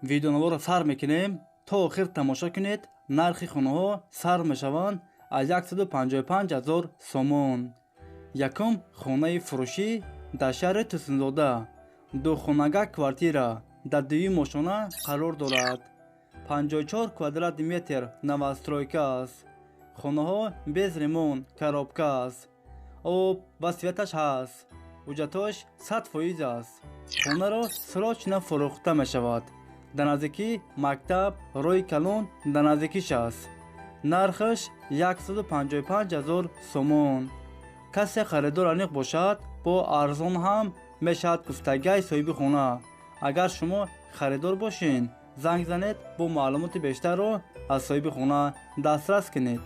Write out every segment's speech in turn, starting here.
Видеонаворро сар мекунем, то охир тамошо кунед. Нархи хонаҳо сар мешаванд аз 155 000 сомон. Якум хонаи фурӯшӣ дар шаҳри Турсунзода, духонага квартира дар дуюм ошона қарор дорад. 54 квадрати метр новостройка аст. Хонаҳо без ремонт, коробка аст. Об ва светаш ҳаст. Ҳуҷҷатҳояш 100% аст. Хонаро срочно фурӯхта мешавад. Дар наздикӣ мактаб, роҳи калон дар наздикиш аст. Нархаш 155 000 сомон. Касе харидор аниқ бошад, бо арзон ҳам мешавад, гуфтагиҳои соҳиби хона. Агар шумо харидор бошед, занг занед, бо маълумоти бештарро аз соҳиби хона дастрас кунед.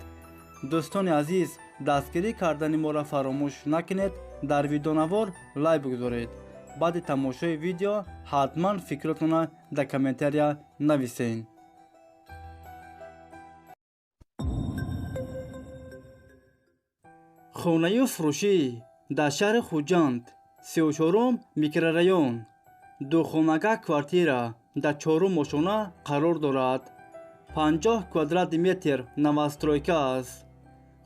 Дӯстони азиз, дастгирӣ кардани моро фаромӯш накунед, дар видеонавор лайк бигузоред. Баъди тамошои видео ҳатман фикротонро дар комментария нависед. Хонаю фурӯшӣ дар шаҳри Хуҷанд, 34-ум микрорайон, духонага квартира дар чорум ошона қарор дорад. 50 квадрати метр новостройка аст.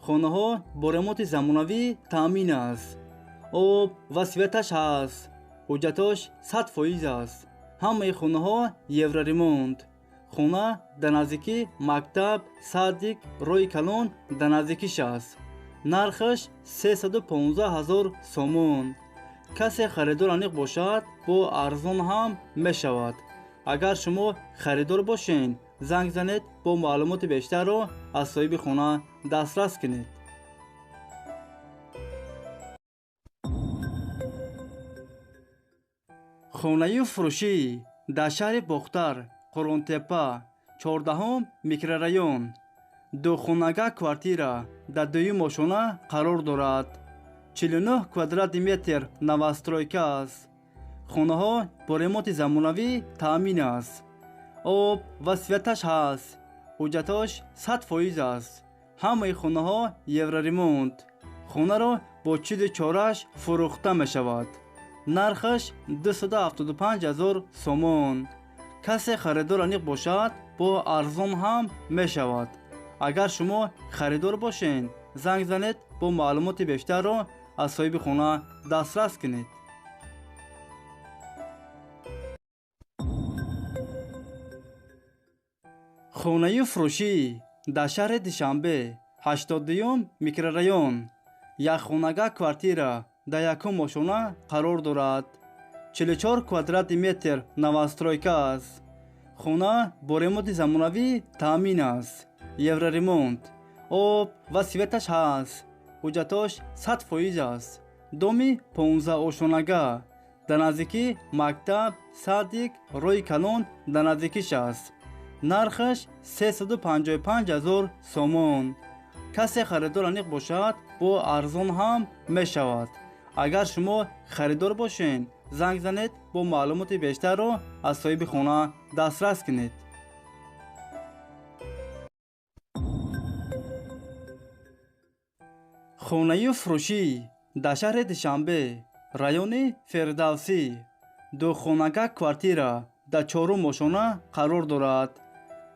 Хонаҳо бо ремонти замонавӣ таъмин аст. Об ва светаш ҳаст. Ҳуҷҷатҳояш 100% аст. Ҳамаи хонаҳо евроремонт. Хона дар наздикӣ мактаб, садик, роҳи калон дар наздикиш аст. Нархаш 315 000 сомон. Касе харидор аниқ бошад, бо арзон ҳам мешавад. Агар шумо харидор бошед, занг занед, бо маълумоти бештарро аз соҳиби хона дастрас кунед. Хонаю фурӯшӣ дар шаҳри Бохтар, Қурғонтеппа, 14-ум микрорайон, духонага квартира дар дуюм ошона қарор дорад. 49 квадрати метр новостройка аст. Хонаҳо бо ремонти замонавӣ таъмин аст. Об ва светаш ҳаст. Ҳуҷҷатҳояш 100% аст. Ҳамаи хонаҳо евроремонт. Хонаро бо чизи чораш фурӯхта мешавад. Нархаш 275 000 сомон. Касе харидор аниқ бошад, бо арзон ҳам мешавад. Агар шумо харидор бошед, занг занед, бо маълумоти бештарро аз соҳиби хона дастрас кунед. Хонаю фурӯшӣ дар шаҳри Душанбе, 82-юм микрорайон, якхонага квартира дар якум ошона қарор дорад. 44 квадрати метр новостройка аст. Хона бо ремонти замонавӣ таъмин аст. Евроремонт. Об ва светаш ҳаст. Ҳуҷҷатҳояш 100% аст. Доми 15 ошонага дар наздикӣ мактаб, садик, роҳи калон дар наздикиш аст. Нархаш 355 000 сомон. Касе харидор аниқ бошад, бо арзон ҳам мешавад. Агар шумо харидор бошед, занг занед, бо маълумоти бештарро аз соҳиби хона дастрас кунед. Хонаю фурӯшӣ дар шаҳри Душанбе, райони Фирдавсӣ, духонага квартира дар чорум ошона қарор дорад.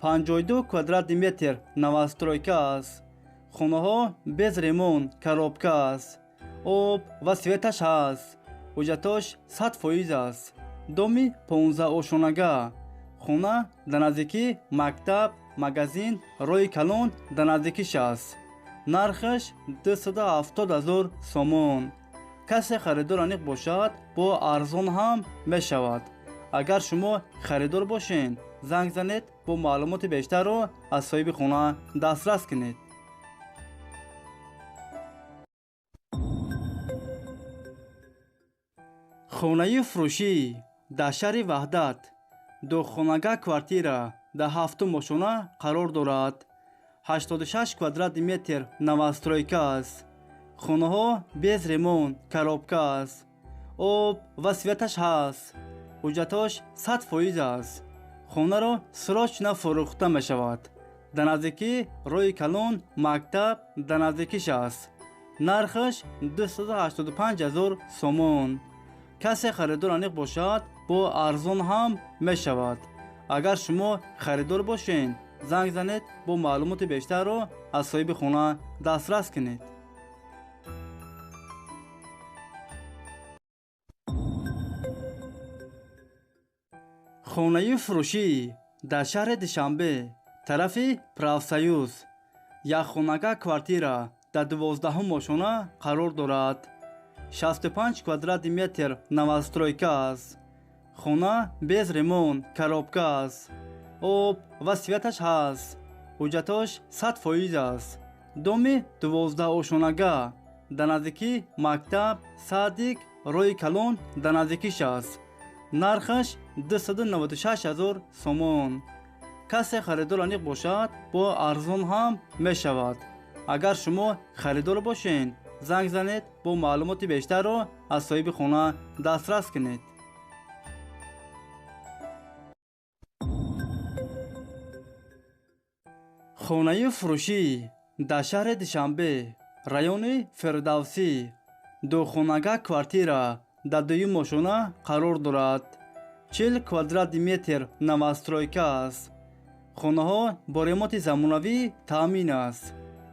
52 квадрати метр новостройка аст. Хонаҳо без ремонт, коробка аст. Об ва светаш ҳаст. Ҳуҷҷатҳояш 100% аст. Доми 15 ошонага. Хона дар наздикӣ мактаб, магазин, роҳи калон дар наздикиш аст. Нархаш 270 000 сомон. Касе харидор аниқ бошад, бо арзон ҳам мешавад. Агар шумо харидор бошед, занг занед, бо маълумоти бештарро аз соҳиби хона дастрас кунед. Хонаю фурӯшӣ дар шаҳри Ваҳдат, духонага квартира дар ҳафтум ошона қарор дорад. 86 квадрати метр новостройка аст. Хонаҳо без ремонт, коробка аст. Об ва светаш ҳаст. Ҳуҷҷатҳояш 100% аст. Хонаро срочно фурӯхта мешавад. Дар наздикӣ роҳи калон, мактаб дар наздикиш аст. Нархаш 285 000 сомон. Касе харидор аниқ бошад, бо арзон ҳам мешавад. Агар шумо харидор бошед, занг занед, бо маълумоти бештарро аз соҳиби хона дастрас кунед. Хонаи фурӯшӣ дар шаҳри Душанбе, тарафи Профсоюз, якхонага квартира дар 12-ум ошона қарор дорад. 65 квадрати метр новостройка аст. Хона без ремонт, коробка аст. Об ва светаш ҳаст. Ҳуҷҷатош 100% аст. Доми 12-ошонага дар наздикӣ мактаб, садик, роҳи калон дар наздикиш аст. Нархаш 296 000 сомон. Касе харидор аниқ бошад, бо арзон ҳам мешавад. Агар шумо харидор бошед, занг занед, бо маълумоти бештарро аз соҳиби хона дастрас кунед. Хонаи фурӯшӣ дар шаҳри Душанбе, райони Фирдавсӣ, духонага квартира дар дуюм ошона қарор дорад. 40 квадрати метр новостройка аст. Хонаҳо бо ремонти замонавӣ таъмин аст.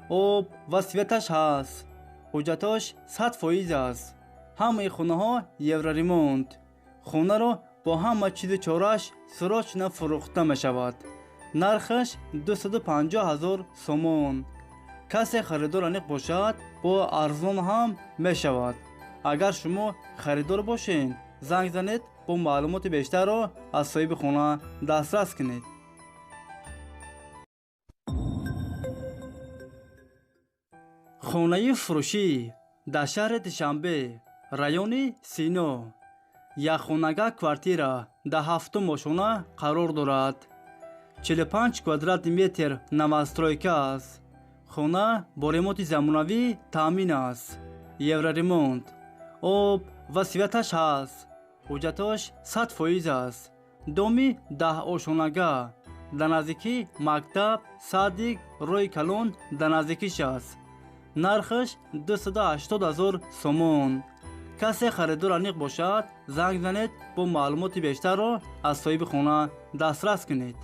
Об ва светаш ҳаст. Ҳуҷҷатош 100% аст. Ҳамаи хонаҳо евроремонт. Хонаро бо ҳама чизу чорааш срочно фурӯхта мешавад. Нархаш 250 000 сомон. Касе харидор аниқ бошад, бо арзон ҳам мешавад. Агар шумо харидор бошед, занг занед, бо маълумоти бештарро аз соҳиби хона дастрас кунед. Хонаи фурӯшӣ дар шаҳри Душанбе, райони Сино, якхонага квартира дар 7-ум ошона қарор дорад. 45 квадрати метр новостройка аст. Хона бо ремонти замонавӣ таъмин аст. Евроремонт. Об ва светаш ҳаст. Ҳуҷҷатош 100% аст. Доми 10-ошонага дар наздикӣ мактаб, садик, роҳи калон дар наздикиш аст. Нархаш 280 000 сомон. Касе харидор аниқ бошад, занг занед, бо маълумоти бештарро аз соҳиби хона дастрас кунед.